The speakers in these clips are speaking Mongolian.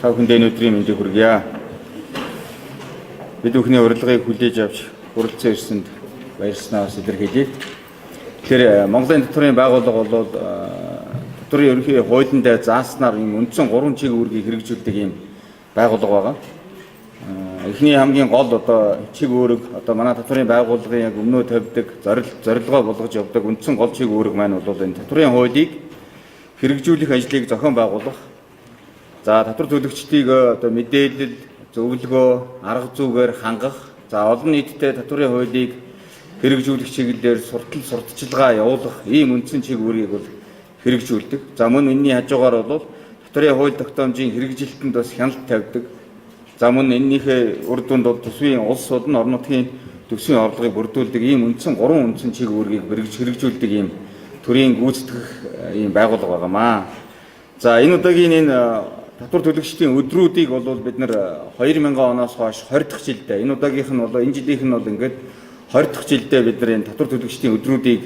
Та бүхэндээ энэ өдрийн мэндийг хүргье. Бид бүхний урилгыг хүлээж авч хүрэлцэн ирсэнд баярлалаа бас илэрхийлье. Тэгэхээр Монголын татварын байгууллага бол татварын ерөнхий хуулиндаа зааснаар ийм үндсэн гурван чиг үүргийг хэрэгжүүлдэг ийм байгууллага байгаа. Эхний хамгийн гол одоо чиг үүрэг, одоо манай татварын байгууллагын яг өмнөө тавьдаг зорилгоо болгож явдаг үндсэн гол чиг үүрэг маань бол энэ татварын хуулийг хэрэгжүүлэх ажлыг зохион байгуулах. За, татвар төлөгчдийг одоо мэдээлэл, зөвлөгөө, арга зүгээр хангах, за олон нийтэд татварын хуулийг хэрэгжүүлэх чиглэлээр суртал сурталчилгаа явуулах ийм үндсэн чиг үүргийг бол хэрэгжүүлдэг. За, мөн энэний хажуугаар бол татварын хууль тогтоомжийн хэрэгжилтэнд бас хяналт тавьдаг. За, мөн энэнийхээ үр дүнд бол төсвийн улс болон орон нутгийн төсвийн орлогыг бүрдүүлдэг ийм үндсэн гурван үндсэн чиг үүргийг хэрэгжүүлдэг ийм төрийн гүйцэтгэх ийм байгууллага байгаа маа. За, энэ удаагийн энэ татвар төлөгчдийн өдрүүдийг бол бид нар 2000 оноос хойш 20 дахь жилдээ, энэ удаагийнх нь бол, энэ жилийнх нь бол ингээд 20 дахь жилдээ бид нар энэ татвар төлөгчдийн өдрүүдийг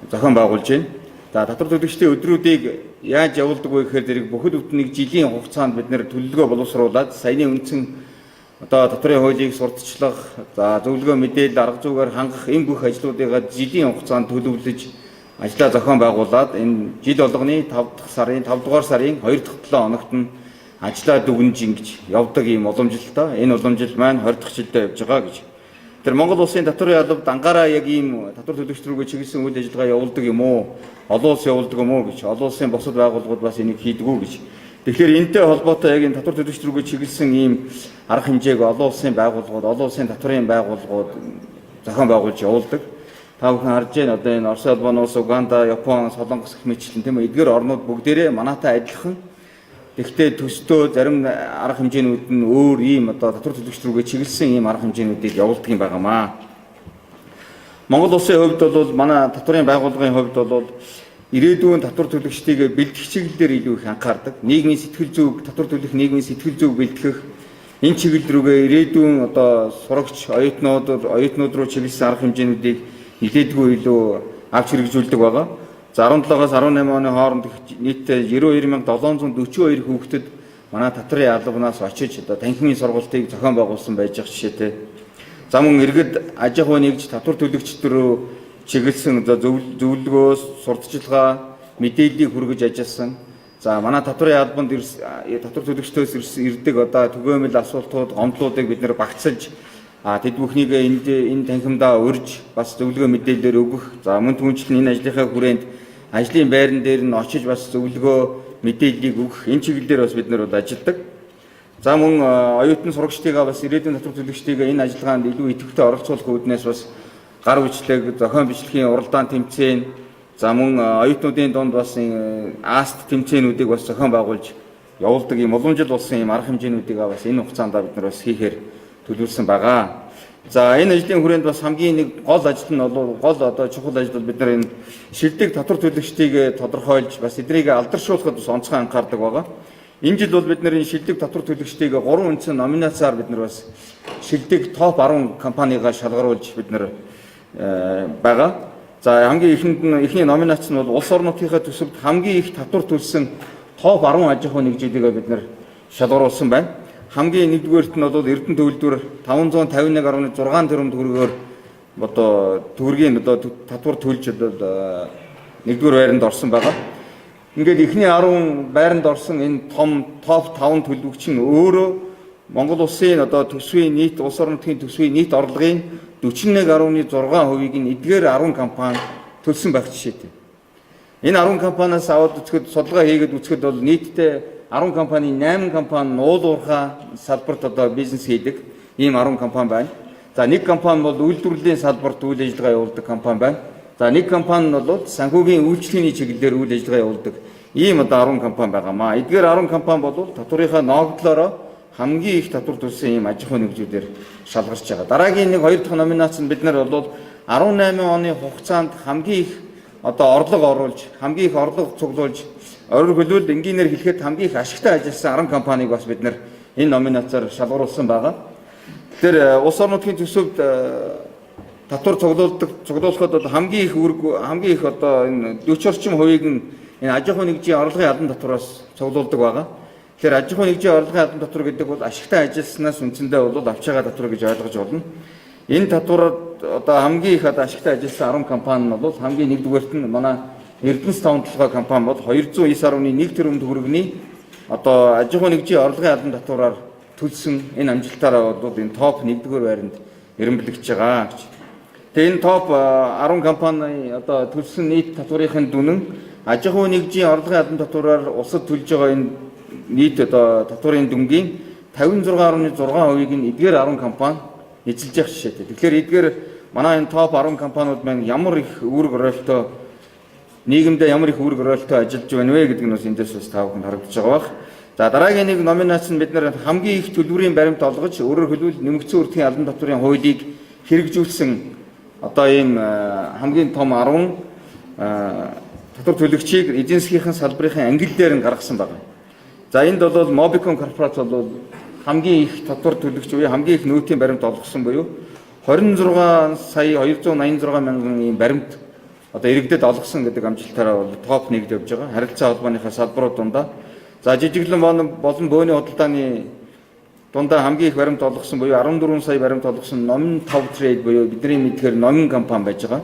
зохион байгуулж байна. За, татвар төлөгчдийн өдрүүдийг яаж явуулдаг вэ гэхээр зэрэг бүхэл бүтэн нэг жилийн хугацаанд бид нар төлөвлөгөө боловсруулад саяны үндсэн одоо татварын хуулийг сурталчлах, за зөвлөгөө, мэдээлэл, арга зүгээр хангах энэ бүх ажлуудыгаа жилийн хугацаанд төлөвлөж ажлаа зохион байгуулад энэ жил болгоны 5 дахь сарын 5 дугаар сарын 2 дахь 7 хоногт нь ажлаа дүгнж ингэж явдаг ийм уламжлалтай. Энэ уламжлал маань 20 дахь жилдээ явж байгаа гэж. Тэр Монгол улсын татварын алба дангаараа яг ийм татвар төлөгч рүүгээ чиглэсэн үйл ажиллагаа явуулдаг юм уу? Олон улс явуулдаг юм уу гэж. Олон улсын бусад байгууллагууд бас энийг хийдэг үү гэж. Тэгэхээр энэтэй холбоотой яг энэ татвар төлөгч рүүгээ чиглэсэн ийм арга хэмжээг олон улсын байгууллагууд, олон улсын татварын байгууллагууд зохион байгуулж явуулдаг. Та бүхэн харж байна, одоо энэ Орос улбан улс, Уганда, Япон, Солонгос гэх мэтчлэн, тийм ээ, эдгээр орнууд бүгдээрээ манайтай адилхан. Тэгэхдээ төстөө зарим арга хэмжээнүүд нь өөр ийм одоо татвар төлөгч рүүгээ чиглэсэн ийм арга хэмжээнүүдийг явуулдаг юм байгаа маа. Монгол улсын хувьд бол, манай татварын байгууллагын хувьд бол ирээдүйн татвар төлөгчдийг бэлтгэх чиглэлээр илүү их анхаардаг. Нийгмийн сэтгэл зүйг, татвар төлөх нийгмийн сэтгэл зүйг бэлтгэх энэ чиглэл рүүгээ ирээдүйн одоо сурагч оюутнууд руу чиглэсэн арга хэмжээнүүдийг нэлээдгүй илүү авч хэрэгжүүлдэг байгаа. За, 17-оос 18 оны хооронд нийтдээ 92,742 хүүхдэд манай татварын албанаас очиж одоо танхимын сургалтыг зохион байгуулсан байж байгаа жишээтэй. За, мөн иргэд, аж ахуй нэгж татвар төлөгчд рүү чиглэсэн одоо зөвлөгөө, сурталчилгаа, мэдээллийг хүргэж ажилласан. За, манай татварын албанд татвар төлөгчдөөс ирдэг одоо түгээмэл асуултууд, гомдлуудыг бид нар багцлаж, тэд бүхнийг энд энэ танхимдаа урьж бас зөвлөгөө мэдээлэлээр өгөх. За, мөн түүнчлэн энэ ажлынхаа хүрээнд ажлын байран дээр нь очиж бас зөвлөгөө мэдээллийг өгөх энэ чиглэлээр бас бид нар бол ажилладаг. За, мөн оюутан сурагчдыгаа, бас ирээдүйн татвар төлөгчдийг энэ ажиллагаанд илүү идэвхтэй оролцуулах үүднээс бас гар бичлэг, зохион бичлэгийн уралдаан тэмцээн, за мөн оюутнуудын дунд бас АСТ тэмцээнүүдийг бас зохион байгуулж явуулдаг ийм уламжлал болсон ийм арга хэмжээнүүдийг бас энэ хугацаанд бид нар бас хийхээр төлөвлөсөн байгаа. За, энэ ажлын хүрээнд бас хамгийн нэг гол ажил нь бол, гол одоо чухал ажил бол бид нар энэ шилдэг татвар төлөгчдийг тодорхойлж бас эднийг алдаршуулахад бас онцгой анхаардаг байгаа. Энэ жил бол бид нар энэ шилдэг татвар төлөгчдийг гурван үндсэн номинацаар бид нар бас шилдэг топ 10 компанийгаа шалгаруулж бид нар байгаа. За, хамгийн эхэнд нь, эхний номинац нь бол улс орон нутгийнхаа төсөвт хамгийн их татвар төлсөн топ 10 аж ахуйн нэгжүүдийг бид нар шалгаруулсан байна. Хамгийн нэгдүгээрт нь бол Эрдэнэ төгөлдөр 551.6 тэрбум төгрөгөөр одоо төгрөгийн одоо татвар төлж одоо нэгдүгээр байранд орсон байгаа. Ингээд эхний 10 байранд орсон энэ том топ 5 төлөвч нь өөрөө Монгол улсын одоо төсвийн нийт, улс орон нутгийн төсвийн нийт орлогын 41.6%-ийг нь эдгээр 10 компани төлсөн байх жишээтэй. Энэ 10 компаниас аваад үзэхэд, судалгаа хийгээд үзэхэд бол нийтдээ 10 компанийн 8 компани нь уул уурхай салбарт одоо бизнес хийдэг ийм 10 компани байна. За, нэг компани бол үйлдвэрлэлийн салбарт үйл ажиллагаа явуулдаг компани байна. За, нэг компани нь бол санхүүгийн үйлчилгээний чиглэлээр үйл ажиллагаа явуулдаг ийм одоо 10 компани байгаа маа. Эдгээр 10 компани бол татварынхаа ногдлороо хамгийн их татвар төлсөн ийм аж ахуйн нэгжүүдээр шалгарч байгаа. Дараагийн нэг хоёр дахь номинац нь бид нар бол 18 оны хугацаанд хамгийн их одоо орлого оруулж, хамгийн их орлого цуглуулж, өөрөөр хэлбэл энгийнээр хэлэхэд хамгийн их ашигтай ажилласан 10 компанийг бас бид нар энэ номинацаар шалгаруулсан байгаа. Тэгэхээр улс орон нутгийн төсөвд татвар цуглуулдаг, цуглуулахад бол хамгийн их үүрэг, хамгийн их одоо энэ 40 орчим хувийг нь энэ аж ахуйн нэгжийн орлогын албан татвараас цуглуулдаг байгаа. Тэгэхээр аж ахуйн нэгжийн орлогын албан татвар гэдэг бол ашигтай ажилласнаас үндсэндээ бол авч байгаа татвар гэж ойлгож болно. Энэ татвараар одоо хамгийн их одоо ашигтай ажилласан 10 компани нь бол хамгийн нэгдүгээрт нь манай Эрдэнэс таван толгой компани бол 209.1 тэрбум төгрөгийн одоо аж ахуйн нэгжийн орлогын албан татвараар төлсөн энэ амжилтаараа бол энэ топ 1-р байранд эрэмблэгдэж байгаа гэж. Тэгээ энэ топ 10 компани одоо төлсөн нийт татварын дүн нь аж ахуйн нэгжийн орлогын албан татвараар улсад төлж байгаа энэ нийт одоо татварын дүнгийн 56.6%-ийг нь эдгээр 10 компани эзэлж явах жишээтэй. Тэгэхээр эдгээр манай энэ топ 10 компаниуд маань ямар их үүрэг ороолтой нийгэмдээ ямар их үүрэг ороолтой ажиллаж байна вэ гэдэг нь бас эндээс бас та бүхэнд харагдаж байгаа бах. За, дараагийн нэг номинац нь бид нар хамгийн их төлбөрийн баримт олгож, өөрөөр хэлбэл, нэмэгдсэн үрдгийн албан татварын хуулийг хэрэгжүүлсэн одоо ийм хамгийн том 10 татвар төлөгчийг эдийн засгийн салбарын ангил дээр нь гаргасан байна. За, энд бол Mobicom корпорац бол хамгийн их татвар төлөгч буюу хамгийн их нөөтийн баримт олгосон буюу 26 сая 286 мянган ийм баримт одоо иргэдэд олгосон гэдэг амжилтаараа бол топ 1-д явж байгаа. Харилцаа холбооныхаа салбарууд дундаа. За, жижиглэн болон бөөний худалдааны дундаа хамгийн их баримт олгосон буюу 14 сая баримт олгосон Номин 5 Trade буюу бидний мэдхээр Номин компани байж байгаа.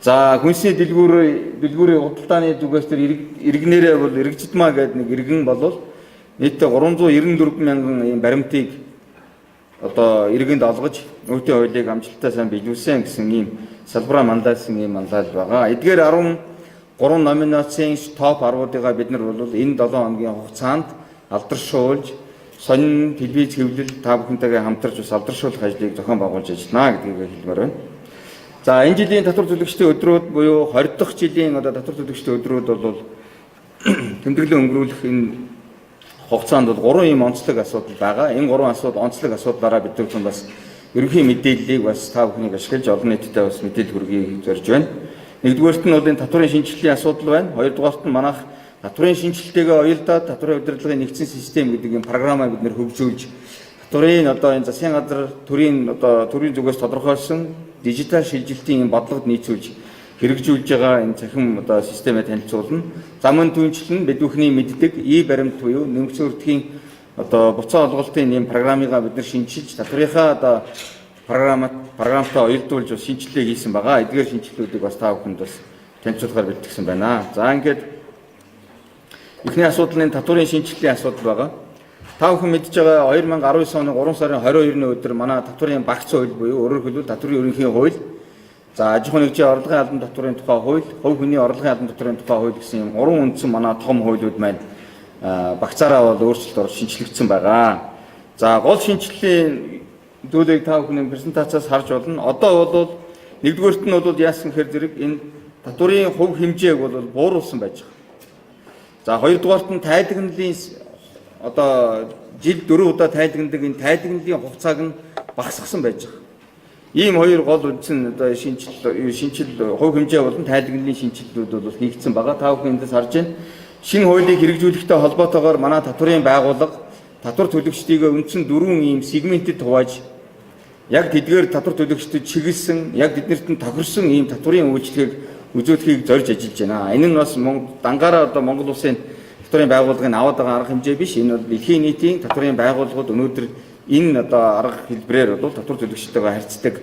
За, хүнсний дэлгүүрийн худалдааны зүгээс тэр иргэнээрээ бол Иргэжидмаа гэдэг нэг иргэн болвол нийтдээ 394 мянган ийм баримтыг одоо иргэнд олгож нөөтийн хуулийг амжилттай сайн биелүүлсэн гэсэн ийм салбараа манлайлсан ийм манлайл байгаа. Эдгээр 13 номинацийн топ 10-уудыгаа бид нар бол энэ 7 хоногийн хугацаанд алдаршуулж, сонин телевиз хэвлэл та бүхэнтэйгээ хамтарч бас алдаршуулах ажлыг зохион байгуулж ажиллана гэдгийг хэлмээр байна. За, энэ жилийн татвар төлөгчдийн өдрүүд буюу 20 дахь жилийн одоо татвар төлөгчдийн өдрүүд бол тэмдэглэн өнгөрүүлэх энэ хугацаанд бол гурван ийм онцлог асуудал байгаа. Энэ гурван асуудал онцлог асуудлаараа бид нар бас ерөнхий мэдээллийг бас та бүхнийг ашиглаж олон нийтэд бас мэдээлэл хүргэе зорж байна. Нэгдүгээрт нь бол энэ татварын шинэчлэлийн асуудал байна. Хоёрдугаарт нь манайх татварын шинэчлэлтэйгээ уялдаад татварын удирдлагын нэгдсэн систем гэдэг ийм програмаа бид нар хөгжүүлж, татварын одоо энэ засгийн газар төрийн одоо төрийн зүгээс тодорхойлсон дижитал шилжилтийн ийм бодлогод нийцүүлж хэрэгжүүлж байгаа энэ цахим одоо системээ танилцуулна. За, мөн түнчлэн бид бүхний мэддэг e-баримт буюу нэмэгдсэн үрдгийн одоо буцаан олголтын ийм программыгаа бид нар шинэчилж, татварынхаа одоо програмтай уялдуулж бас шинэчлэлээ хийсэн байгаа. Эдгээр шинэчлэлүүдийг бас та бүхэнд бас танилцуулахаар бэлтгэсэн байна. За, ингээд эхний асуудал нь татварын шинэчлэлийн асуудал байгаа. Та бүхэн мэдж байгаа, 2019 оны 3 сарын 22-ны өдөр манай татварын багц хууль буюу өөрөөр хэлбэл татварын ерөнхий хууль, за, аж ахуйн нэгжийн орлогын албан татварын тухай хууль, хувь хүний орлогын албан татварын тухай хууль гэсэн юм гурван үндсэн манай том хуулиуд маань багцаараа бол өөрчлөлт орж шинэчлэгдсэн байгаа. За, гол шинэчлэлийн зүйлийг та бүхний презентациас харж болно. Одоо бол нэгдүгээрт нь бол яасан гэхээр зэрэг энэ татварын хувь хэмжээг бол бууруулсан байж байгаа. За, хоёрдугаарт нь тайлагналын одоо жил 4 удаа тайлагнадаг энэ тайлагналын хугацааг нь багасгасан байж байгаа. Ийм хоёр гол үндсэн одоо шинэчлэл хувь хэмжээ болон тайлагналын шинэчлэлүүд бол хийгдсэн байгаа. Та бүхэн эндээс харж байна. Шинэ хуулийг хэрэгжүүлэхтэй холбоотойгоор манай татварын байгууллага татвар төлөгчдийг үндсэн дөрвөн ийм сегментэд хувааж, яг тэдгээр татвар төлөгчдөд чиглэсэн, яг тэднэрт нь тохирсон ийм татварын үйлчилгээг үзүүлэхийг зорж ажиллаж байна. Энэ нь бас дангаараа одоо Монгол улсын татварын байгууллагын аваад байгаа арга хэмжээ биш. Энэ бол дэлхийн нийтийн татварын байгууллагууд өнөөдөр энэ одоо арга хэлбэрээр бол татвар төлөгчтэйгээ харьцдаг,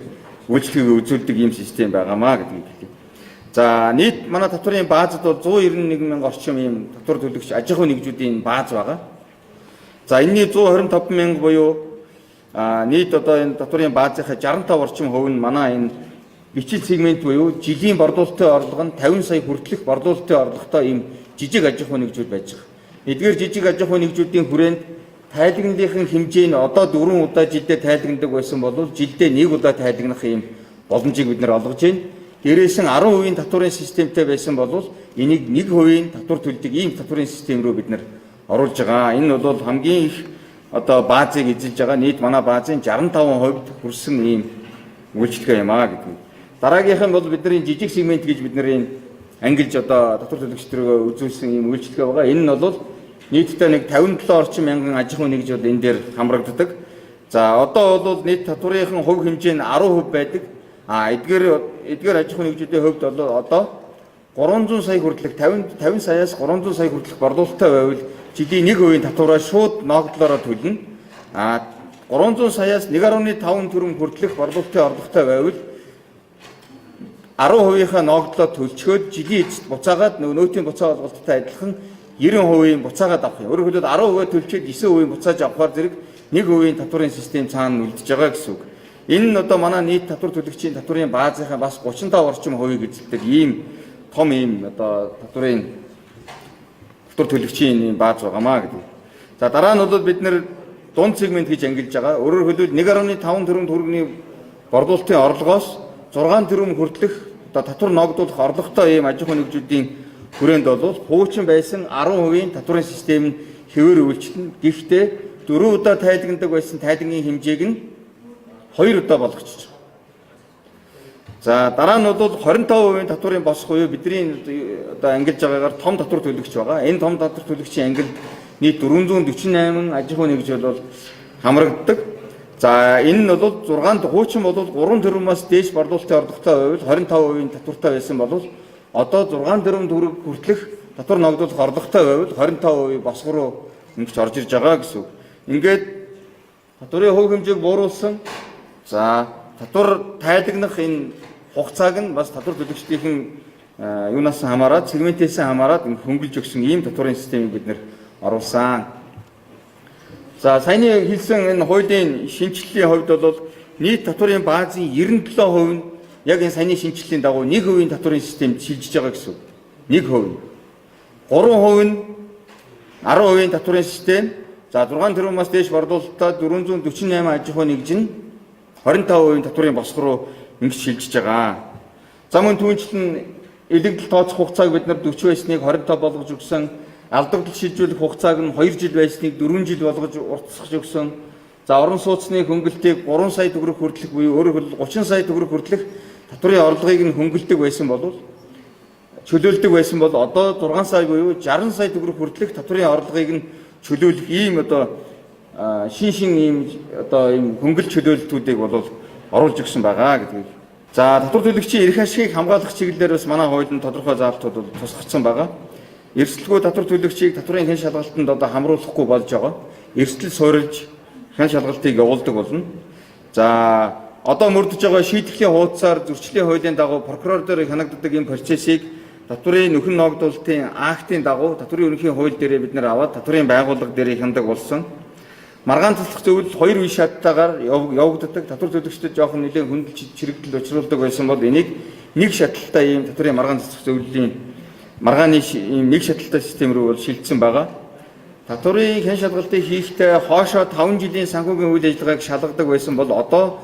үйлчилгээг үзүүлдэг ийм систем байгаамаа гэдгийг хэлье. За, нийт манай татварын баазад бол 191 мянга орчим ийм татвар төлөгч аж ахуйн нэгжүүдийн бааз байгаа. За, энэний 125 мянга буюу нийт одоо энэ татварын баазынхаа 65 орчим хувь нь манай энэ бичил сегмент буюу жилийн борлуулалтын орлого нь 50 сая хүртэлх борлуулалтын орлоготой ийм жижиг аж ахуйн нэгжүүд байж байгаа. Эдгээр жижиг аж ахуйн нэгжүүдийн хүрээнд тайлагналын хэмжээ нь одоо 4 удаа жилдээ тайлагнадаг байсан бол жилдээ 1 удаа тайлагнах ийм боломжийг бид нар олгож байна. Дээрээс нь 10% татварын системтэй байсан бол энийг 1% татвар төлдөг ийм татварын систем рүү бид нар оруулж байгаа. Энэ бол хамгийн их одоо баазыг эзэлж байгаа, нийт манай баазын 65% хүрсэн ийм үйлчилгээ юм аа гэдэг. Дараагийнх нь бол бидний жижиг сегмент гэж бид нарын ангилж одоо татвар төлөгчдөрөө үзүүлсэн ийм үйлчилгээ байгаа. Энэ нь бол нийтдээ нэг 57 орчим мянган аж ахуйн нэгж бол энэ дээр хамрагддаг. За, одоо бол нийт татварын хувь хэмжээ нь 10% байдаг. А эдгээр аж ахуйн нэгжүүдийн хувьд бол одоо 300 сая хүртэлх, 50 саяас 300 сая хүртэлх борлуулалттай байвал жилийн 1% татвараа шууд ногдлороо төлнө. А 300 саяас 1.5 тэрбум хүртэлх борлуулалтын орлоготой байвал 10%-ийнхаа ногдлоо төлчхөөд жилийн эцэст буцаагаад нөгөө нөөтийн буцаа олголттой адилхан 90% буцаагаад авах юм. Өөрөөр хэлбэл 10% төлчөөд 9% буцааж авахар зэрэг 1% татварын систем цаана үлдэж байгаа гэсэн үг. Энэ нь одоо манай нийт татвар төлөгчийн татварын баазынхаа бас 35 орчим хувийг эзэлдэг ийм том ийм одоо татварын татвар төлөгчийн ийм бааз байгаамаа гэдэг. За дараа нь бол бид нэр дунд сегмент гэж ангилж байгаа. Өөрөөр хэлбэл 1.5 тэрбум төгрөгийн борлуулалтын орлогоос 6 тэрбум хүртэлх одоо татвар ногдуулах орлоготой ийм аж ахуйн нэгжүүдийн хүрээнд бол хуучин байсан 10% татварын систем нь хэвээр үйлчлэнэ. Гэхдээ 4 удаа тайлагнадаг байсан тайлангийн хэмжээг нь 2 удаа болгочих. За дараа нь бол 25% татварын босго буюу бидний одоо ангилж байгаагаар том татвар төлөгч байгаа. Энэ том татвар төлөгчийн ангилд нийт 448 аж ахуйн нэгж бол хамрагддаг. За энэ нь бол 6 хуучин бол 3 тэрбумаас дээш борлуулалтын орлоготой байвал 25% татвартай байсан бол одоо 6 тэрбум төгрөг хүртэлх татвар ногдуулах орлоготой байвал 25% босго руу ингэж орж ирж байгаа гэсэн үг. Ингээд татварын хувь хэмжээг бууруулсан. За татвар тайлагнах энэ хугацааг нь бас татвар төлөгчдийн юунаас хамаарат, сегментээс хамаарат хөнгөлж өгсөн ийм татварын системийг бид нэр оруулсан. За саяны хэлсэн энэ хуулийн шинэчлэлийн хувьд бол нийт татварын баазын 97% нь яг энэ саяны шинэчлэлийн дагуу 1% татварын системд шилжиж байгаа гэсэн үг. 1%. 3% нь 10% татварын систем. За 6 тэрбумаас дээш борлуулалтаа 448 аж ахуйн нэгж нь 25% татварын босго руу ингэж шилжиж байгаа. За мөн түүнчлэн илэгдэл тооцох хугацааг бид нар 40 байсныг 25 болгож өгсөн. Алдагдал шилжүүлэх хугацааг нь 2 жил байсныг 4 жил болгож уртасгаж өгсөн. За орон сууцны хөнгөлтийг 3 сая төгрөг хүртэлх буюу өөрөөр хэлбэл 30 сая төгрөг хүртэлх татварын орлогыг нь хөнгөлдөг байсан бол чөлөөлдөг байсан бол одоо 6 сая буюу 60 сая төгрөг хүртэлх татварын орлогыг нь чөлөөлөх ийм одоо шин ийм одоо ийм хөнгөл чөлөөлтүүдийг бол оруулж өгсөн байгаа гэдгийг. За татвар төлөгчийн эрх ашигыг хамгаалах чиглэлээр бас манай хуулинд тодорхой заалтууд бол тусгагдсан байгаа. Эрсдэлгүй татвар төлөгчийг татварын хэн шалгалтанд одоо хамруулахгүй болж байгаа. Эрсдэл суурилж хэн шалгалтыг явуулдаг болно. За одоо мөрдөж байгаа шийтгэлийн хуудасаар зөрчлийн хуулийн дагуу прокурор дээр хянагддаг энэ процессыг татварын нөхөн ноогдуулалтын актын дагуу татварын ерөнхий хууль дээрээ бид нар аваад татварын байгууллага дээрээ хяндаг болсон. Маргаан туслах зөвлөл 2 үе шаттайгаар явагддаг. Татвар төлөгчдөд жоохон нэлээд хөндлөж чирэгдэл учруулдаг байсан бол энийг нэг шатлалтай ийм татварын маргаан туслах зөвлөлийн маргааны ийм нэг шатлалтай систем рүү бол шилжсэн байгаа. Татварын хэн шалгалтыг хийхдээ хоошоо 5 жилийн санхүүгийн үйл ажиллагааг шалгадаг байсан бол одоо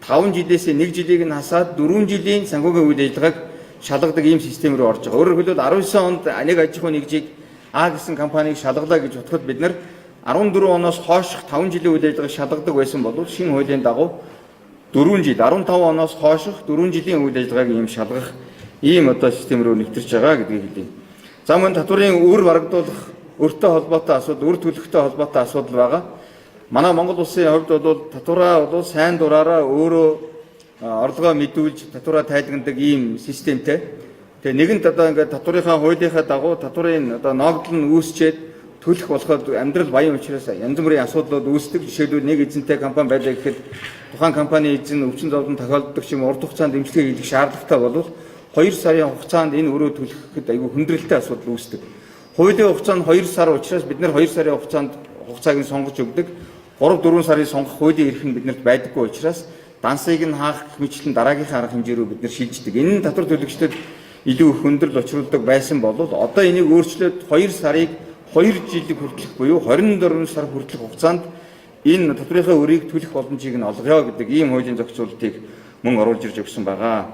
5 жилээс 1 жилийг нь хасаад 4 жилийн санхүүгийн үйл ажиллагааг шалгадаг ийм систем рүү орж байгаа. Өөрөөр хэлбэл 19 онд нэг аж ахуйн нэгжийг А гэсэн компанийг шалгалаа гэж бодоход бид нар 14 оноос хойших 5 жилийн үйл ажиллагааг шалгадаг байсан бол шинэ хуулийн дагуу 4 жил 15 оноос хойших 4 жилийн үйл ажиллагааг ийм шалгах ийм одоо систем рүү нэвтэрч байгаа гэдгийг хэлье. За мөн татварын үр барагдуулах өртөө холбоотой асуудал, үр төлөхтэй холбоотой асуудал байгаа. Манай Монгол улсын хувьд бол татвараа бол сайн дураараа өөрөө орлогоо мэдүүлж татвараа тайлагнадаг ийм системтэй. Тэгээ нэгэнт одоо ингээд татварынхаа хуулийнхаа дагуу татварын одоо ногдол нь үүсчээд төлөх болоход амьдрал баян учраас янз бүрийн асуудлууд үүсдэг. Жишээлбэл нэг эзэнтэй компани байлаа гэхэд тухайн компани эзэн өвчин зовлон тохиолддог ч юм урт хугацаанд дэмжлэгээ хийх шаардлагатай бол 2 сарын хугацаанд энэ өрөө төлөхэд айгүй хүндрэлтэй асуудал үүсдэг. Хуулийн хугацаа нь 2 сар учраас бид нар 2 сарын хугацаанд хугацааг нь сонгож өгдөг. 3 4 сарын сонгох хуулийн эрх нь биднэрт байдаггүй учраас дансыг нь хаах гэх мэтлэн дараагийнхаа арга хэмжээ рүү бид нар шилждэг. Энэ нь татвар төлөгчдөд илүү их хүндрэл учруулдаг байсан бол одоо энийг өөрчлөөд 2 сарыг 2 жил хүртэлх буюу 24 сар хүртэлх хугацаанд энэ татврынхаа өрийг төлөх боломжийг нь олгоё гэдэг ийм хуулийн зохицуултыг мөн оруулж ирж өгсөн байгаа.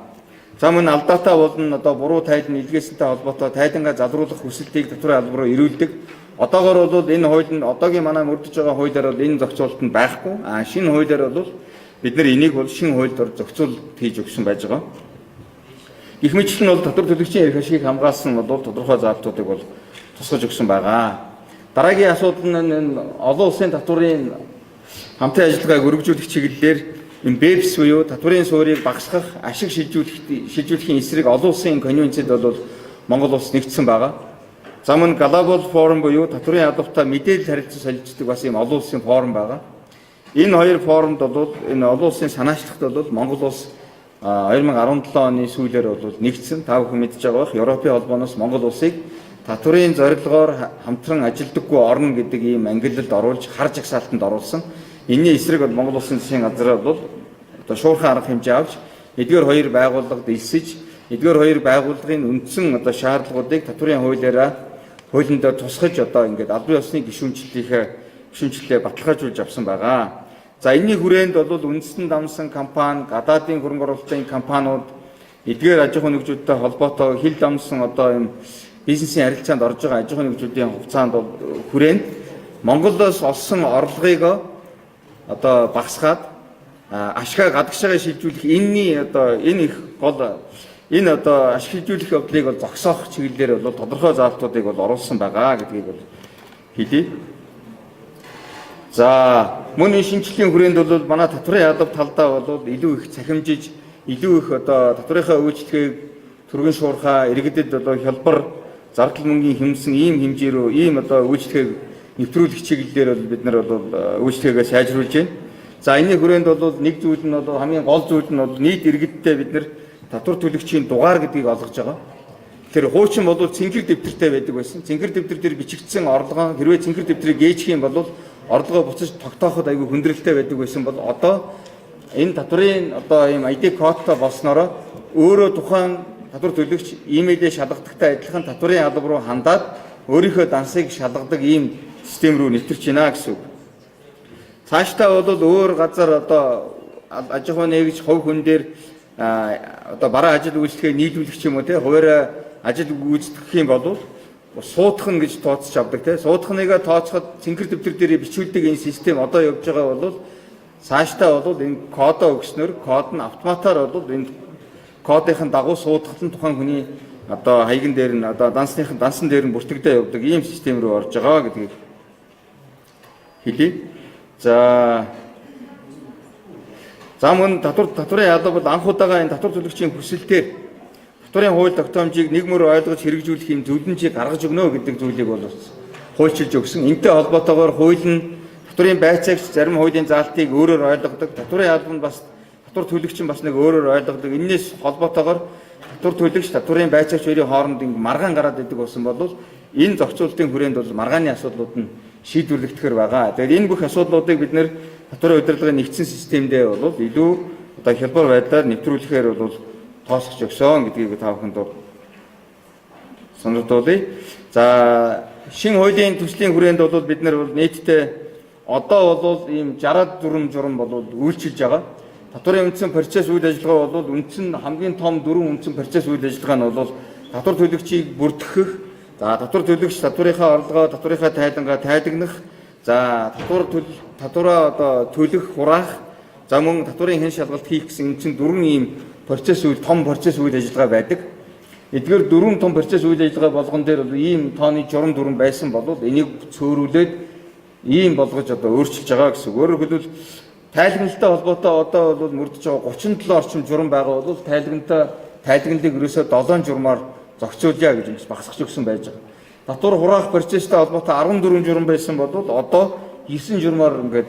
За мөн алдаатай болон одоо буруу тайлан илгээсэнтэй холбоотой тайлангаа залруулах хүсэлтийг татварын алба руу ирүүлдэг. Одоогор бол энэ хууль нь одоогийн манай мөрдөж байгаа хуулиар бол энэ зохицуулалт нь байхгүй. А шинэ хуулиар бол бид нар энийг бол шинэ хуульд зохицуулалт хийж өгсөн байж байгаа. Гэх мэтлэн бол татвар төлөгчийн эрх ашигыг хамгаалсан бол тодорхой заалтуудыг бол тусгаж өгсөн байгаа. Дараагийн асуудал нь энэ олон улсын татварын хамтын ажиллагааг өргөжүүлэх чиглэлээр энэ BEPS буюу татварын суурийг багасгах, ашиг шилжүүлэхийн эсрэг олон улсын конвенцэд бол Монгол улс нэгдсэн байгаа. За, мөн Global Forum буюу татварын албатай мэдээлэл харилцан солилцдог бас ийм олон улсын форум байгаа. Энэ хоёр форумд бол, энэ олон улсын санаачлагт бол Монгол улс 2017 оны сүүлээр бол нэгдсэн. Та бүхэн мэдж байгаа байх. Европын холбооноос Монгол улсыг татварын зорилгоор хамтран ажилдаггүй орно гэдэг ийм ангиллалд оруулж, хар жагсаалтанд оруулсан. Энэний эсрэг бол Монгол улсын засгийн газар бол одоо шуурхай арга хэмжээ авч, эдгээр хоёр байгууллагад элсэж, эдгээр хоёр байгууллагын үндсэн одоо шаардлагуудыг татварын хуулиараа, хуулиндаа тусгаж, одоо ингээд албан ёсны гишүүнчлэлээ баталгаажуулж авсан байгаа. За, энэний хүрээнд бол үндэстэн дамсан компани, гадаадын хөрөнгө оруулалтын компаниуд, эдгээр аж ахуйн нэгжүүдтэй холбоотой хил дамсан одоо юм бизнесийн харилцаанд орж байгаа аж ахуйн нэгжүүдийн хугацаанд бол хүрээнд Монголоос олсон орлогыг одоо багасгаад, ашгаа гадагшаага шилжүүлэх, энэний одоо энэ их гол энэ одоо ашиг шилжүүлэх явдлыг бол зогсоох чиглэлээр бол тодорхой заалтуудыг бол оруулсан байгаа гэдгийг бол хэлье. За, мөн энэ шинэчлэлийн хүрээнд бол манай татварын алба талдаа бол илүү их цахимжиж, илүү их одоо татварынхаа үйлчилгээг түргэн, шуурхай, иргэдэд одоо хялбар, зардал мөнгийн хэмнэсэн ийм хэмжээ рүү, ийм одоо үйлчилгээг нэвтрүүлэх чиглэлээр бол бид нар бол үйлчилгээгээ сайжруулж байна. За, энэний хүрээнд бол нэг зүйл нь бол, хамгийн гол зүйл нь бол нийт иргэдтэй бид нар татвар төлөгчийн дугаар гэдгийг олгож байгаа. Тэр хуучин бол цэнхэр дэвтэртэй байдаг байсан. Цэнхэр дэвтэр дээр бичигдсэн орлогоо хэрвээ цэнхэр дэвтрийг гээчих юм бол орлогоо буцаж тогтооход айгүй хүндрэлтэй байдаг байсан бол одоо энэ татварын одоо ийм ID кодтой болсноороо өөрөө тухайн татвар төлөгч имэйлээ шалгадагтай адилхан татварын алба руу хандаад өөрийнхөө дансыг шалгадаг ийм систем рүү нэвтэрч байна гэсэн үг. Цаашдаа бол өөр газар одоо аж ахуй нэгж хувь хүн дээр одоо бараа ажил үйлчлэгээ нийлүүлэх ч юм уу, те, хуваараа ажил гүйцэтгэх юм бол суудах нь гэж тооцож авдаг, те. Суудахныгаа тооцоход цэнхэр дэвтэр дээр бичүүлдэг энэ систем одоо явж байгаа бол цаашдаа бол энэ кодоо өгснөөр код нь автоматар бол энэ кодын дагуу суудахад нь тухайн хүний одоо хаяган дээр нь, одоо дансныхан дансан дээр нь бүртгэгдээ явдаг ийм систем рүү орж байгаа гэдгийг хэлье. За, мөн татварын алба бол анх удаага энэ татвар төлөгчийн хүсэлтээр татварын хууль тогтоомжийг нэг мөр ойлгож хэрэгжүүлэх юм зөвлөмжийг гаргаж өгнө гэдэг зүйлийг бол хуульчилж өгсөн. Энтэй холбоотойгоор хууль нь татварын байцаагч зарим хуулийн заалтыг өөрөөр ойлгодог. Татварын алба нь бас, татвар төлөгч нь бас нэг өөрөөр ойлгодог. Энээс холбоотойгоор татвар төлөгч, татварын байцаагч хоёрын хооронд ингэ маргаан гараад идэг болсон бол энэ зохицуултын хүрээнд бол маргааны асуудлууд нь шийдвэрлэгдэхээр байгаа. Тэгээд энэ бүх асуудлуудыг бид нар татварын удирдлагын нэгдсэн системдээ бол илүү одоо хялбар байдлаар нэвтрүүлэхээр бол тоосгож өгсөн гэдгийг та бүхэнд сонирхуулъя. За, шинэ хуулийн төслийн хүрээнд бол бид нар бол нийтдээ одоо бол ийм 64 журам бол үйлчилж байгаа. Татварын үндсэн процесс үйл ажиллагаа бол үндсэн хамгийн том дөрвөн үндсэн процесс үйл ажиллагаа нь бол татвар төлөгчийг бүртгэх, за, татвар төлөгч татварынхаа орлогоо, татварынхаа тайлангаа тайлагнах, за, татвар төл татвараа одоо төлөх, хураах, за, мөн татварын хэн шалгалт хийх гэсэн үндсэн дөрвөн ийм процесс үйл, том процесс үйл ажиллагаа байдаг. Эдгээр дөрвөн том процесс үйл ажиллагаа болгон дээр бол ийм тооны журам дүрэм байсан бол энийг цөөрүүлээд ийм болгож одоо өөрчилж байгаа гэсэн. Өөрөөр хэлбэл, тайлагналтай холбоотой одоо бол мөрдөж байгаа 37 орчим журам байгаа бол тайлагнатай тайлагналыг ерөөсөө 7 журмаар зохицуулъя гэж ингэж багасгаж өгсөн байж байгаа. Татвар хураах процесстэй холбоотой 14 журам байсан бол одоо 9 журмаар ингээд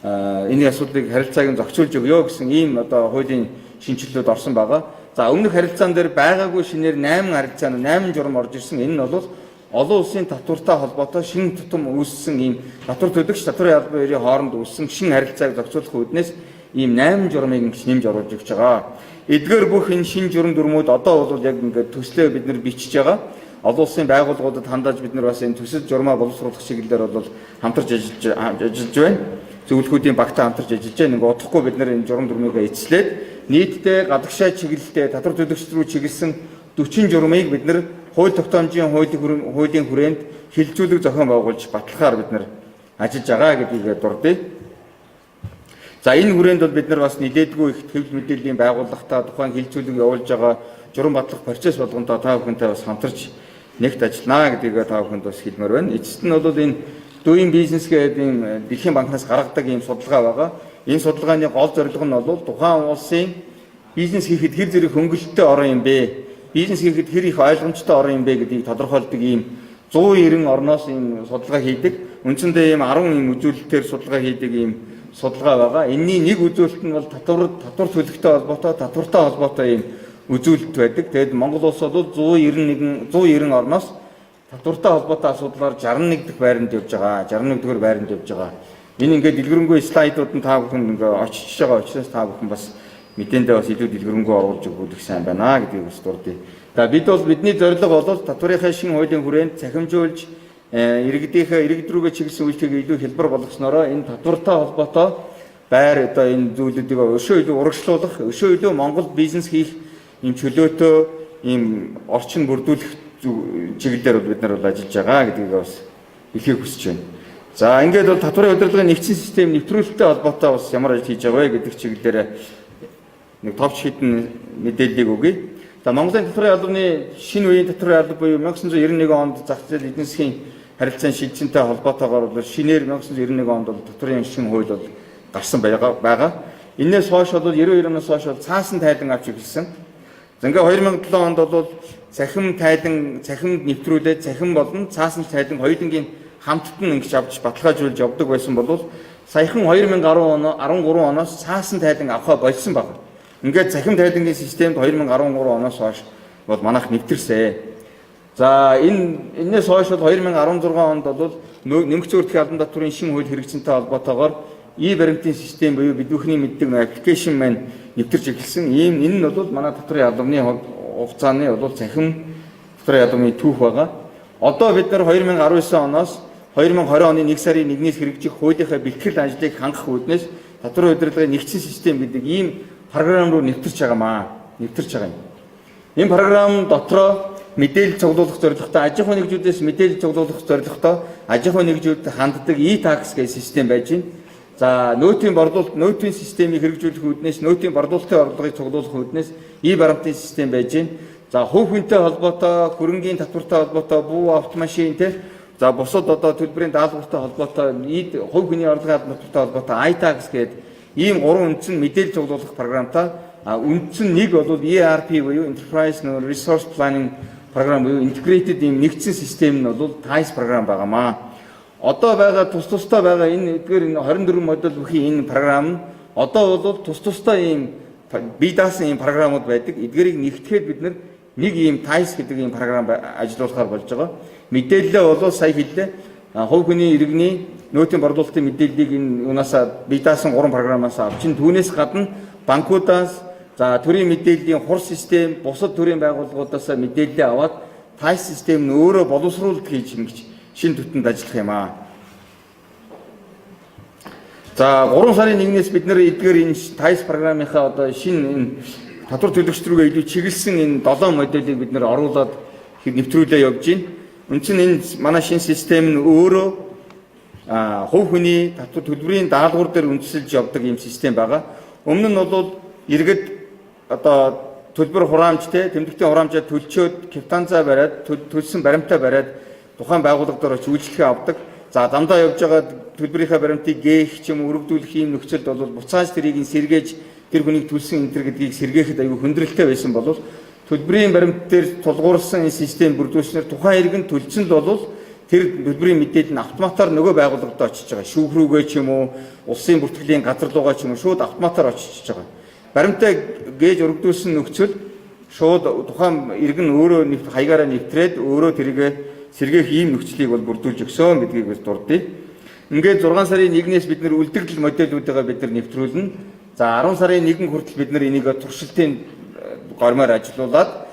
энэ асуудлыг, харилцааг нь зохицуулж өгөө гэсэн ийм одоо хуулийн шинэчлэлүүд орсон байгаа. За, өмнөх харилцаан дээр байгаагүй шинээр 8 харилцаа, 8 журам орж ирсэн. Энэ нь бол олон улсын татвартай холбоотой шинэ тутам үүссэн ийм татвар төлөгч, татварын албан хоёрын хооронд үүссэн шинэ харилцааг зохицуулах үүднээс ийм 8 журмыг ингэж нэмж оруулж өгч байгаа. Эдгээр бүх энэ шинэ журам дүрмүүд одоо бол яг ингээд төслөө бид нар бичиж байгаа. Олон улсын байгууллагуудад хандаж бид нар бас энэ төсөл журмаа боловсруулах чиглэлээр бол хамтарч ажиллаж байна. Зөвлөхүүдийн багтаа хамтарч ажиллаж байна. Ингээ удахгүй бид нар энэ журам дүрмийг эцлээд нийтдээ гадагшаа чиглэлтэй татвар төлөгч рүү чиглэсэн 40 журмыг бид нар хууль тогтоомжийн хуулийн хүрээнд хэлэлцүүлэг зохион байгуулж батлахаар бид нар ажиллаж байгаа гэдгийг дурдъя. За, энэ хүрээнд бол бид нар бас нилээдгүй их хэвлэл мэдээллийн байгууллагатай тухайн хэлэлцүүлэг явуулж байгаа журам батлах процесс болгонтой та бүхэнтэй бас хамтарч нэгт ажиллана гэдгийг та бүхэнд бас хэлмээр байна. Эцэст нь бол энэ Doing Business гэдэг ийм Дэлхийн банкнаас гаргадаг ийм судалгаа байгаа. Энэ судалгааны гол зорилго нь бол тухайн улсын бизнес хийхэд хэр зэрэг хөнгөлөлттэй орон юм бэ? Бизнес хийхэд хэр их ойлгомжтой орон юм бэ гэдгийг тодорхойлдог ийм 190 орноос ийм судалгаа хийдэг. Үндсэндээ ийм 10 ийм үзүүлэлтээр судалгаа хийдэг ийм судалгаа байгаа. Энийний нэг үзүүлэлт нь бол татвар төлөхтэй холбоотой, татвартай холбоотой ийм үзүүлэлт байдаг. Тэгээд Монгол улс бол 191 190 орноос татвартай холбоотой асуудлаар 61 дахь байранд явж байгаа. 61 дугаар байранд явж байгаа. Энэ ингээд дэлгэрэнгүй слайдууд нь та бүхэн ингээ очиж байгаа учраас та бүхэн бас мэдээндээ бас илүү дэлгэрэнгүй оруулж өгвөл их сайн байна гэдгийг бас дурдъя. За, бид бол бидний зорилго бол татварынхаа шинэ хуулийн хүрээнд цахимжуулж иргэдийнхээ иргэд рүүгээ чиглэсэн үйлчлэгийг илүү хялбар болгосноороо энэ татвартай холбоотой байр одоо энэ зүйлүүдийг өшөө илүү урагшлуулах, өшөө илүү Монгол бизнес хийх ийм чөлөөтэй ийм орчин бүрдүүлэх чиглэлээр бол бид нар бол ажиллаж байгаа гэдгийг бас хэлэхийг хүсэж байна. За, ингээд бол татварын удирдлагын нэгдсэн систем нэвтрүүлэлттэй холбоотой бас ямар ажил хийж байгаа вэ гэдэг чиглэлээр нэг товч хэдэн мэдээллийг өгье. За, Монголын татварын албаны шинэ үеийн татварын алба буюу 1991 онд зах зээл эдийн засгийн харилцаан шилжсэнтэй холбоотойгоор бол шинээр 1991 онд бол татварын шинэ хууль бол гарсан байгаа. Энээс хойш бол 92 оноос хойш бол цаасан тайлан авч эхэлсэн. За, ингээ 2007 онд бол цахим тайлан цахимд нэвтрүүлээд цахим болон цаасан тайлан хоёулангийн хамтд нь ингэж авч баталгаажуулж явдаг байсан бол саяхан 2010 оноо 13 оноос цаасан тайлан авахаа больсон байна. Ингээд цахим тайлангийн системд 2013 оноос хойш бол манайх нэвтэрсэн. За, энээс хойш бол 2016 онд бол нэмэгдсэн үүрдгийн албан татварын шинэ хууль хэрэгжсэнтэй холбоотойгоор e-баримтын систем буюу бид бүхний мэддэг нэг application маань нэвтэрч эхэлсэн. Ийм энэ нь бол манай татварын албаны хугацааны бол цахим татварын албаны түүх байгаа. Одоо бид нар 2019 оноос 2020 оны 1 сарын 1-ээс хэрэгжих хуулийнхаа бэлтгэл ажлыг хангах үүднээс татварын удирдлагын нэгдсэн систем гэдэг ийм програм руу нэвтэрч байгаамаа. Нэвтэрч байгаа юм. Энэ програм дотроо мэдээлэл цуглуулах зорилготой, аж ахуйн нэгжүүдээс мэдээлэл цуглуулах зорилготой аж ахуйн нэгжүүдэд ханддаг e-tax гэх систем байж байна. За, нөөтийн борлуулалт, нөөтийн системийг хэрэгжүүлэх үүднээс, нөөтийн борлуулалтын орлогыг цуглуулах үүднээс e-баримтын систем байж байна. За, хувь хүнтэй холбоотой, хөрөнгийн татвартай холбоотой, буу, автомашин те. За, бусад одоо төлбөрийн даалгавартай холбоотой, хувь хүний орлогын албан татвартай холбоотой iTax гэдэг ийм гурван үндсэн мэдээлэл цуглуулах програмтай, үндсэн нэг бол ERP буюу Enterprise Resource Planning програм буюу integrated ийм нэгдсэн систем нь бол TIS програм байгаамаа. Одоо байгаа тус тусдаа байгаа энэ эдгээр энэ 24 модуль бүхий энэ програм нь одоо бол тус тусдаа ийм бие даасан ийм програмууд байдаг. Эдгээрийг нэгтгэхэд бид нэг ийм TIS гэдэг ийм програм ажилуулахаар болж байгаа. Мэдээлэлээ бол сая хэллээ. Хувь хүний, иргэний нөөтийн борлуулалтын мэдээллийг энэ юунаасаа бие даасан гурван програмаас авчин. Түүнээс гадна банкудаас, за, төрийн мэдээллийн хур систем, бусад төрийн байгууллагуудаас мэдээлэлээ аваад TIS систем нь өөрөө боловсруулалт хийж ингэж шинэ түвшинд ажиллах юм аа. За, 3 сарын 1-ээс бид нэр эдгээр энэ TIS програмынхаа одоо шинэ энэ татвар төлөгч рүүгээ илүү чиглэсэн энэ 7 модулийг бид нэр оруулаад нэвтрүүлээ явж байна. Үндсэн энэ манай шинэ систем нь өөрөө хувь хүний татвар төлбөрийн даалгавар дээр үндэслэж явдаг ийм систем байгаа. Өмнө нь бол иргэд одоо төлбөр хураамж те, тэмдэгтийн хураамжаа төлчөөд, квитанцаа бариад, төлсөн баримтаа бариад тухайн байгууллага дээр очиж үйлчлэгээ авдаг. За, замдаа явж байгаа төлбөрийнхээ баримтыг гээх ч юм уу, өргөдүүлэх ийм нөхцөлд бол буцааж тэрийг нь сэргээж, тэр хүнийг төлсөн энэ төр гэдгийг сэргээхэд аюу хүндрэлтэй байсан бол төлбөрийн баримт дээр тулгуурсан энэ систем бүрдүүлснээр тухайн иргэн төлсөн л бол тэр төлбөрийн мэдээлэл нь автоматар нөгөө байгууллагад очиж байгаа. Шүүх рүүгээ ч юм уу, улсын бүртгэлийн газар руугаа ч юм уу шууд автоматар очиж байгаа. Баримтаа гээж өргөдүүлсэн нөхцөл шууд тухайн иргэн өөрөө хаягаараа нэвтрээд өөрөө тэрийгэ сэргээх ийм нөхцөлийг бол бүрдүүлж өгсөн гэдгийг бас дурдъя. Ингээд 6 сарын 1-ээс бид нэр үлдэгдэл модулуудаа бид нар нэвтрүүлнэ. За, 10 сарын 1 хүртэл бид нар энийг туршилтын гормоор ажилуулад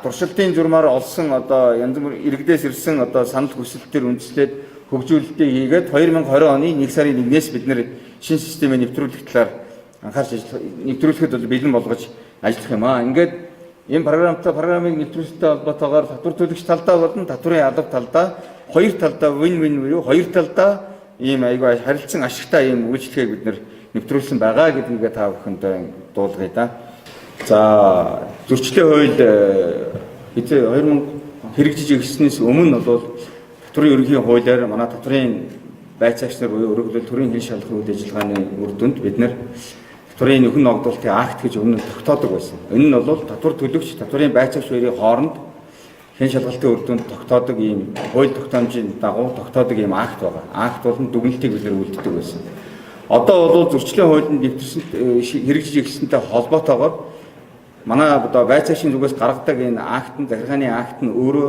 туршилтын журмаар олсон одоо янз бүр иргэдээс ирсэн одоо санал хүсэлтээр үндэслээд хөгжүүлэлтийг хийгээд 2020 оны 1 сарын 1-ээс бид нэр шинэ системээ нэвтрүүлэх талаар анхаарч ажиллах, нэвтрүүлэхэд бол бэлэн болгож ажиллах юм аа. Ингээд энэ програмыг нэвтрүүлэхтэй холбоотойгоор татвар төлөгч талдаа болон татварын алба талдаа хоёр талдаа win win буюу хоёр талдаа ийм айгүй харилцан ашигтай ийм үйлчлэгийг бид нэр нэвтрүүлсэн байгаа гэдгийг та бүхэнд дуулгая да. За, зөрчлийн хууль хэзээ 2000 хэрэгжиж эхэлснээс өмнө бол татварын ерөнхий хуулиар манай татварын байцаагч нар буюу өөрөөр хэлбэл төрийн хил шалгах үйл ажиллагааны үр дүнд бид нэр татварын нөхөн ногдуулалтын акт гэж өмнө нь тогтоодог байсан. Энэ нь бол татвар төлөгч, татварын байцаагч хоёрын хооронд Хэн шалгалтын үр дүнд тогтоодог ийм хууль тогтоомжийн дагуу тогтоодог ийм акт байгаа. Акт болон дүгнэлтийг бид нэр үлддэг байсан. Одоо бол зөрчлийн хуулинд нэвтэрсэн хэрэгжиж эхэлсэнтэй холбоотойгоор манай одоо байцаагчийн зүгээс гаргадаг энэ акт нь захиргааны акт нь өөрөө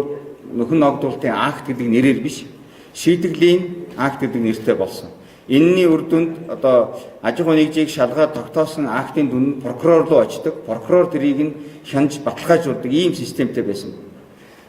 нөхөн ногдуулалтын акт гэдэг нэрээр биш, шийтгэлийн акт гэдэг нэртэй болсон. Энэний үр дүнд одоо аж ахуйн нэгжийг шалгаад тогтоосон актын дүн нь прокурор руу очдог. Прокурор тэрийг нь хянаж баталгаажуулдаг ийм системтэй байсан.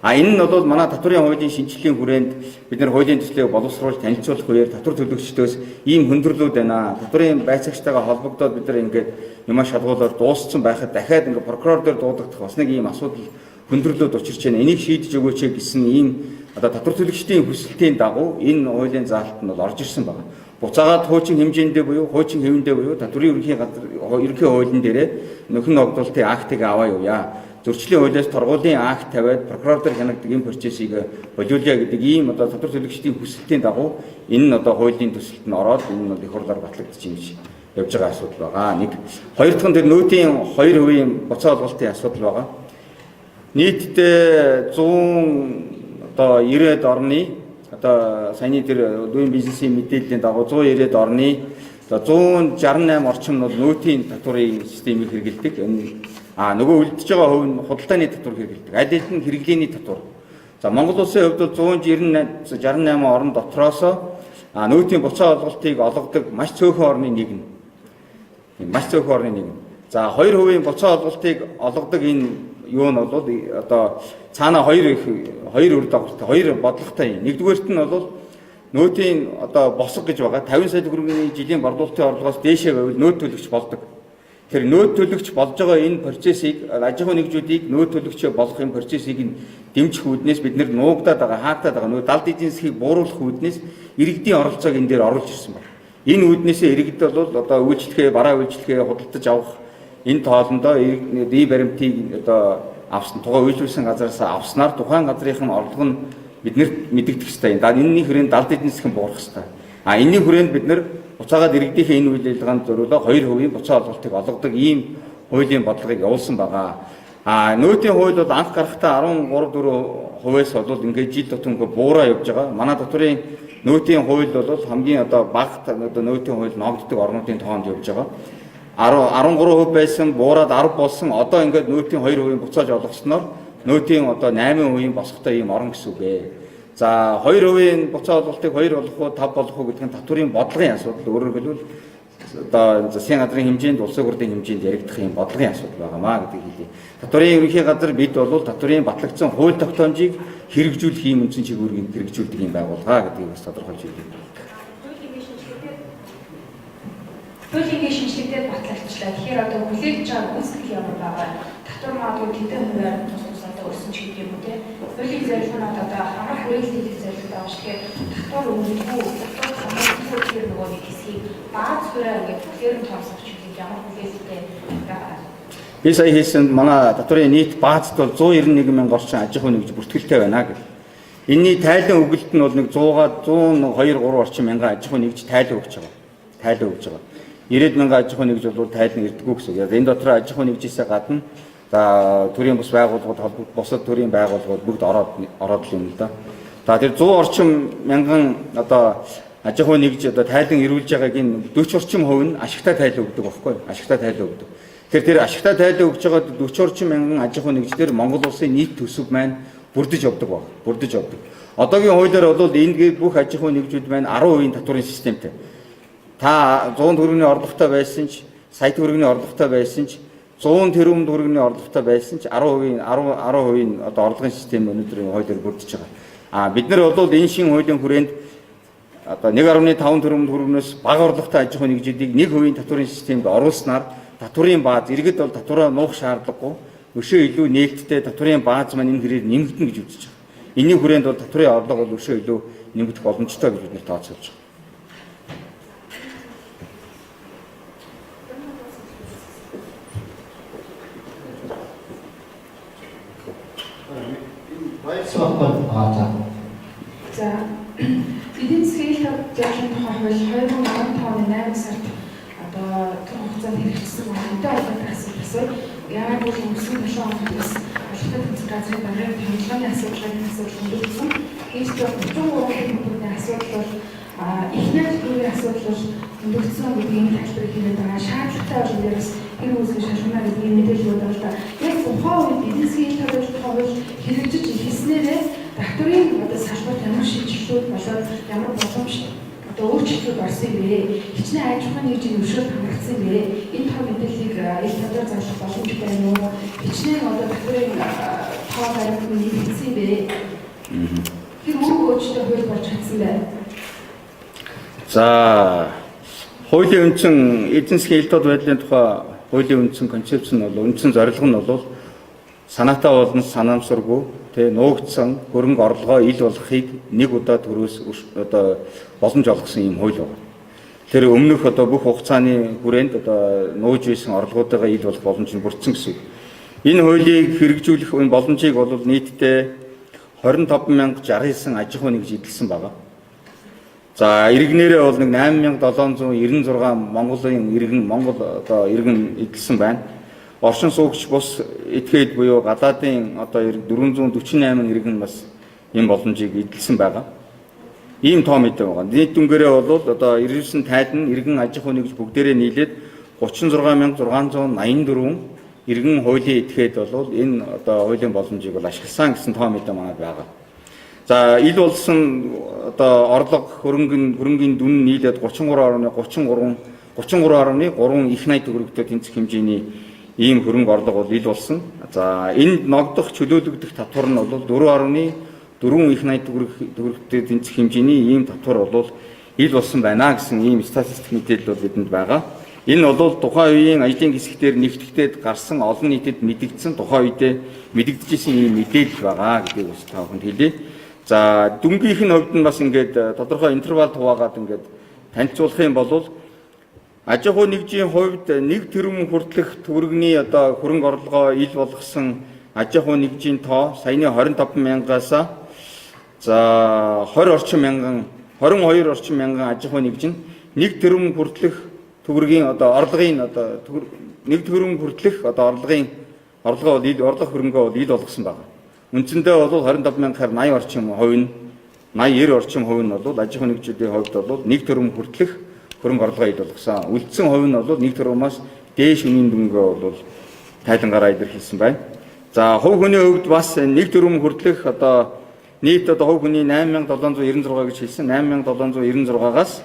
А энэ нь бол манай татварын хуулийн шинжилгээний хүрээнд бид нар хуулийн төслийг боловсруулж танилцуулах үеэр татвар төлөгчдөөс ийм хүндрэлүүд байна. Татварын байцаагчтайгаа холбогдоод бид нар ингээд юмаа шалгуулаар дууссан байхад дахиад ингээд прокурор дээр дуудагдах бас нэг ийм асуудал хүндрэлүүд учирч байна. Энийг шийдэж өгөөч гэсэн ийм одоо татвар төлөгчдийн хүсэлтийн дагуу энэ хуулийн заалт нь бол орж ирсэн байна. Буцаагаад хуучин хэмжээндээ буюу хуучин хэвэндээ буюу татварын ерөнхий газар ерөнхий хуулийн дээрээ нөхөн ногдуулалтын актыг аваа явъя. Зөрчлийн хуулиас торгуулийн акт тавиад прокурор дээр хянагдаг энэ процессыг болиулъя гэдэг ийм одоо татвар төлөгчдийн хүсэлтийн дагуу энэ нь одоо хуулийн төсөлд нь ороод энэ нь бол их хурлаар батлагдчих юм шиг явж байгаа асуудал байгаа. Нэг хоёр дахь нь тэр нөөтийн 2% буцаа олголтын асуудал байгаа. Нийтдээ 100 одоо 90-ад орны одоо саяны тэр дүүн бизнесийн мэдээллийн дагуу 190-ад орны одоо 168 орчим нь бол нөөтийн татварын системийг хэрэглэдэг. Энэ нөгөө үлдэж байгаа хувь нь худалдааны татвар хэрэглэдэг. Аль аль нь хэрэглээний татвар. За Монгол улсын хувьд бол 168 орн дотроос нөөтийн буцаа олголтыг олгодог маш цөөхөн орны нэг нь. Маш цөөхөн орны нэг нь. За 2% буцаа олголтыг олгодог энэ юу нь бол одоо цаана хоёр үр дагавартай, хоёр бодлоготой юм. Нэгдүгээрт нь бол нөөтийн одоо босго гэж байгаа 50 сая төгрөгийн жилийн борлуулалтын орлогоос дээшээ байвал нөөт төлөгч болдог. Тэр нөөт төлөгч болж байгаа энэ процессыг аж ахуйн нэгжүүдийг нөөт төлөгчөө болгох энэ процессыг нь дэмжих үүднээс бид нэр нуугдаад байгаа, хаагдаад байгаа нөө далд эдийн засгийг бууруулах үүднээс иргэдийн оролцоог энэ дээр оруулж ирсэн байна. Энэ үүднээсээ иргэд бол одоо үйлчлэгээ, бараа үйлчлэгээ худалдаж авах энэ тоолондоо иргэд баримтыг одоо авсан, тухайн үйлчилсэн газараас авснаар тухайн газрын орлого нь биднэрт мэдэгдэх ёстой. Энэний хүрээнд далд эдийн засгийн буурах ёстой. А энэний хүрээнд бид нар буцаагаад иргэдийнхээ энэ үйл ажиллагаанд зориулаад 2% буцаа олголтыг олгодог ийм хуулийн бодлогыг явуулсан байгаа. А нөөтийн хууль бол анх гарахдаа 13.4%-аас бол ингээд жил тутамгүй буураа явж байгаа. Манай татварын нөөтийн хууль бол хамгийн одоо бага одоо нөөтийн хууль ногддог орнуудын тоонд явж байгаа. 13% байсан, буураад 10 болсон. Одоо ингээд нөөтийн 2% буцааж олгосноор нөөтийн одоо 8% босготой ийм орн гэсэн үг ээ. За 2% буцаа олголтыг 2 болох уу, 5 болох уу гэдэг нь татварын бодлогын асуудал. Өөрөөр хэлбэл одоо засгийн газрын хэмжээнд, улсын хурлын хэмжээнд яригдах юм бодлогын асуудал байгаамаа гэдгийг хэлье. Татварын ерөнхий газар бид бол татварын батлагдсан хууль тогтоомжийг хэрэгжүүлэх ийм үндсэн чиглэлийг хэрэгжүүлдэг юм байгууллага гэдгийг бас тодорхойлж хэлье. Хуулийн шинжилгээтэй батлагчлаа. Тэгэхээр одоо хүлээж байгаа гүйцэтгэл ямар байгаа? Татвар магадгүй тэдэн хувиар тус тусаадаа өссөн ч гэдэг юм уу те. Хуулийн зорилго нь одоо хамар хүрээлэл хийх зорилго байгаа ш. Тэгэхээр татвар өнгөгүй, татвар хамааргүй тэр нөгөө нэг хэсгийг бааз хуурай ингээд бүхлээр нь тооцох ч гэдэг ямар хүлээлттэй байгаа. Би сая хэлсэн манай татварын нийт баазд бол 191 мянга орчим аж ахуйн нэгж бүртгэлтэй байна гэх. Энийний тайлан өгөлт нь бол нэг 100-аад 102 3 орчим мянган аж ахуйн нэгж тайлан өгч байгаа. Тайлан өгч байгаа. 90 мянган аж ахуйн нэгж бол тайлан ирдэггүй гэсэн үг. Энэ дотор аж ахуйн нэгжээсээ гадна за төрийн бус байгууллагууд, бусад төрийн байгууллагууд бүгд ороод л юм л да. За тэр 100 орчим мянган одоо аж ахуйн нэгж одоо тайлан ирүүлж байгааг энэ 40 орчим хувь нь ашигтай тайлан өгдөг байхгүй юу? Ашигтай тайлан өгдөг. Тэр ашигтай тайлан өгж байгаа 40 орчим мянган аж ахуйн нэгждэр Монгол улсын нийт төсөв маань бүрдэж явдаг баг. Бүрдэж явдаг. Одоогийн хуулиар бол энд бүх аж ахуйн нэгжүүд маань 10% татварын системтэй. Та 100 төгрөгийн орлоготой байсан ч, сая төгрөгийн орлоготой байсан ч, 100 тэрбум төгрөгийн орлоготой байсан ч 10% 10% одоо орлогын систем өнөөдөр хуулиар бүрдэж байгаа. А бид нар бол энэ шинэ хуулийн хүрээнд одоо 1.5 тэрбум төгрөгнөөс бага орлоготой аж ахуйн нэгжүүдийг 1% татварын системд оруулснаар татварын бааз иргэд бол татвараа нуух шаардлагагүй өшөө илүү нээлттэй татварын бааз маань энэ хэрээр нэмэгдэнэ гэж үзэж байгаа. Энэний хүрээнд бол татварын орлого бол өшөө илүү нэмэгдэх боломжтой гэж бид нар тооцоолж байгаа. За эдийн засгийн ил байдлын тухай хууль 2015 оны 8 сард одоо түр хугацаанд хэрэгжсэн байна. Энэтэй холбоотой асуулт асууя. Яагаад гэвэл өнгөрсөн 7 хоногт бас тогтвортой тэнцэх газрын барин томилгооны асуудлын асуудал хөндөгдсөн. Нийтдээ 33 хүмүүний асуудал бол эхнэр төрийн асуудал бол хөндөгдсөн гэдгийг тайлбар хийгээд байгаа. Шаардлагатай бол энэ дээрээс гэр үүсгэн шалгана гэдгийг мэдээлэл өгöd байгаа л да. Яг тухайн үед эдийн засгийн ил тод хууль хэрэгжиж эхэлснээрээ татврын одоо салбарт ямар шинэчлэлүүд болоод ямар боломж одоо өөрчлөлтүүд орсон юм бэ? Хичнээн аж ахуйн нэгжийн өршөөл хамрагдсан юм бэ? Энэ тоо мэдээллийг ил тодор зарлах боломж байна уу? Хичнээн одоо татврын тоо баримт нь нэгдсэн юм бэ? Тэр мөнгө өөчтэй хууль болж чадсан байна. За, хуулийн үндсэн эдийн засгийн ил тод байдлын тухай хуулийн үндсэн концепц нь бол үндсэн зорилго нь бол санаатай болон санаамсаргүй тэ нуугдсан хөрөнгө орлогоо ил болгохыг нэг удаа төрөөс одоо боломж олгосон юм хууль байна. Тэр өмнөх одоо бүх хугацааны хүрээнд одоо нууж байсан орлогоудаа ил болох боломж нь бүрдсэн гэсэн үг. Энэ хуулийг хэрэгжүүлэх энэ боломжийг бол нийтдээ 25,069 аж ахуй нэгж эдэлсэн байна. За, иргэнээрээ бол нэг 8796 Монголын иргэн Монгол одоо иргэн эдэлсэн байна. Оршин суугч бус этгээд буюу гадаадын одоо 448 иргэн бас энэ боломжийг эдэлсэн байгаа. Ийм тоо мэдээ байгаа. Нийт дүнгээрээ бол одоо 99 тайлан иргэн аж ахуй нэгж бүгдээрээ нийлээд 36684 иргэн хуулийн этгээд бол энэ одоо хуулийн боломжийг бол ашигласан гэсэн тоо мэдээ манад байгаа. За, ил болсон одоо орлого хөрөнгөний дүн нийлээд 33.33 33.3 их 80 төгрөгтэй тэнцэх хэмжээний ийм хөрөнгө орлого бол ил болсон. За, энд ногдох чөлөөлөгдөх татвар нь бол 4.4 их 80 төгрөгтэй тэнцэх хэмжээний ийм татвар бол ил болсон байна гэсэн ийм статистик мэдээлэл бол бидэнд байгаа. Энэ бол тухайн үеийн ажлын хэсэгтэр нэгтгэгдээд гарсан олон нийтэд мэдэгдсэн тухайн үедээ мэдэгдэжсэн ийм мэдээлэл байгаа гэдгийг бас та бүхэнд хэлье. За, дүнгийнх нь хувьд нь бас ингээд тодорхой интервал хуваагаад ингээд танилцуулах юм бол аж ахуй нэгжийн хувьд 1 тэрбум хүртэлх төгрөгийн одоо хөрөнгө орлогоо ил болгосон аж ахуй нэгжийн тоо саяны 25 мянгаас за 20 орчим мянган 22 орчим мянган аж ахуй нэгж нь 1 тэрбум хүртэлх төгрөгийн одоо орлогын одоо 1 тэрбум хүртэлх одоо орлогын орлогоо бол ил орлого хөрөнгөө бол ил болгосон байна. Үндсэндээ бол 25 мянгаар 80 орчим хувь нь 80 90 орчим хувь нь бол аж ахуйн нэгжүүдийн хувьд бол 1 тэрбум хүртэлх хөрөнгө орлогоо ил болгосон. Үлдсэн хувь нь бол 1 тэрбумаас дээш үнийн дүнгээ бол тайлангараа илэрхийлсэн байна. За, хувь хүний хувьд бас 1 тэрбум хүртэлх одоо нийт одоо хувь хүний 8796 гэж хэлсэн. 8796-аас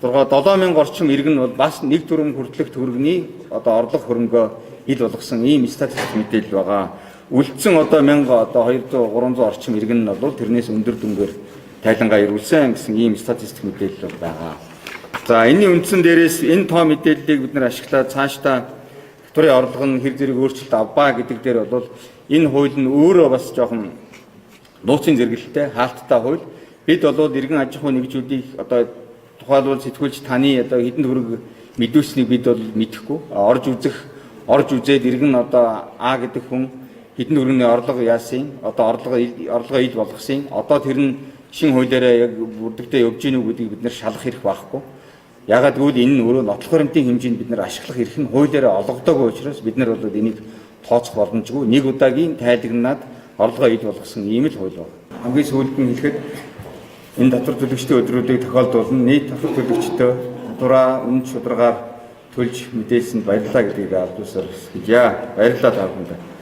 7000 орчим иргэн бол бас 1 тэрбум хүртэлх төгрөгийн одоо орлого хөрөнгөө ил болгосон ийм статистик мэдээлэл байгаа. Үлдсэн одоо 1000 одоо 200 300 орчим иргэн нь бол тэрнээс өндөр дүнгээр тайлангаа ирүүлсэн гэсэн ийм статистик мэдээлэл бол байгаа. За, энэний үндсэн дээрээс энэ тоо мэдээллийг бид нар ашиглаад цаашдаа татврын орлого нь хэр зэрэг өөрчлөлт авбаа гэдэг дээр бол энэ хууль нь өөрөө бас жоохон нууцын зэрэгэлтэй хаалттай хууль. Бид бол иргэн аж ахуйн нэгжүүдийг одоо тухайлбал сэтгүүлч таны одоо хэдэн төгрөг мэдүүлснийг бид бол мэдэхгүй. Орж үзээд иргэн одоо А гэдэг хүн хэдэн төгрөгийн орлого яасан, одоо орлогоо ил болгосон. Одоо тэр нь шин хуулиараа яг бүрдэгдээ явж гинүү гэдгийг бид нэр шалах хэрэг байхгүй. Ягаад гэвэл энэ нь өөрөө нотлох баримтын хэмжээнд бид нар ашиглах эрх нь хуулиараа олгодоогүй учраас бид нар бол энийг тооцох боломжгүй. Нэг удаагийн тайлагнаад орлогоо ил болгосон ийм л хууль байна. Хамгийн сүүлд нь хэлэхэд энэ татвар төлөгчдийн өдрүүдийг тохиолдуулан нийт татвар төлөгчдөө татвараа үнэн шударгаар төлж мэдээлсэнд баярлалаа гэдгийг аль бисаар хэлье. Баярлалаа та бүхэндээ.